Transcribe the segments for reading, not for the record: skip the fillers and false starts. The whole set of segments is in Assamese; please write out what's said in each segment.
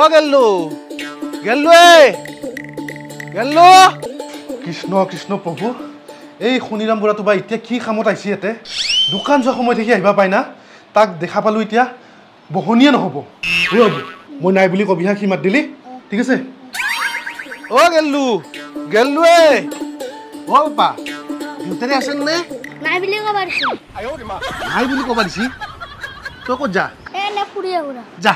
অ গেল্লু গেল্লু এ গেল্লু। কৃষ্ণ কৃষ্ণ প্ৰভু, এই শনিৰাম বুঢ়াটো বা এতিয়া কি কামত আহিছে ইয়াতে? দোকান যোৱা সময় থাকি আহিব পাই না, তাক দেখা পালোঁ এতিয়া বহনীয়ে নহ'ব। মই নাই বুলি কবি হা, সি মাত দিলি ঠিক আছে। অ গেল্লু গেল্লু এ। অ বাপা, দেউতাৰে আছে নে? নাই বুলি ক'বা দিছি। নাই বুলি ক'বা দিছি? তই ক'ত যা? এনে ফুৰি আহো। যা।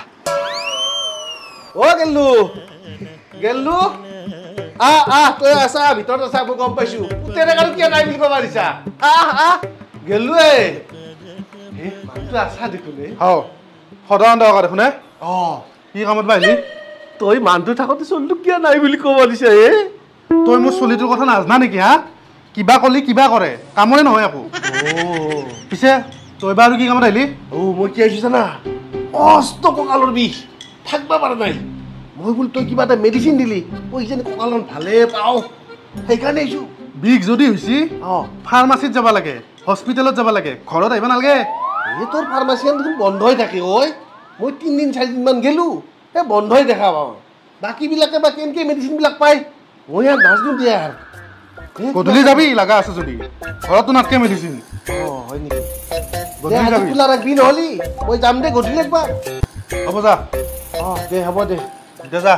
অ গেল্লু গেল্লু, আহ আহ, তই আছা ভিতৰত আছা, মই গম পাইছো। পুতেৰে আৰু কিয় নাই বুলি ক'বা দিছা? আহ আহ গেল্লু এ। মানুহটো আছা দেখোন। হাও সদায় দৰকাৰ দেখোন। অ কি কামত বা আহিলি? তই মানুহটো থাকোঁতে চলিটোক কিয় নাই বুলি ক'ব দিছা? এ তই মোৰ চলিটোৰ কথা নাজানা নেকি? হা, কিবা কলি কিবা কৰে, কামৰে নহয় একো। পিছে তই বা আৰু কি কামত আহিলি? অ মই কি আহিছো জানা, অস্ত কঁকালৰ বিষ, থাকবা পৰা নাই। মই বোলো তই কিবা এটা মেডিচিন দিলি, মই কিজানি কঁকালখন ভালে পাওঁ, সেইকাৰণে আহিছো। বিষ যদি হৈছে ফাৰ্মাচীত যাব লাগে, হস্পিটেলত যাব লাগে, ঘৰত আহিব নালাগে। এই তোৰ ফাৰ্মাচীখন দেখোন বন্ধই থাকে। ঐ মই 3 দিন 4 দিনমান গ'লো, এই বন্ধই দেখা পাওঁ। বাকীবিলাকে বা কেনেকৈ মেডিচিনবিলাক পায়, মই আৰু নাজানো দিয়া আৰু। গধূলি যাবি লগা আছে যদি, ঘৰততো নাথাকে মেডিচিন। অ হয় নেকি? গধূলি যাবি, খোলা ৰাখবি নহ'লি। মই যাম দে গধূলি একবাৰ। হ'ব যা। অ দে, হ'ব দে এতিয়া যা।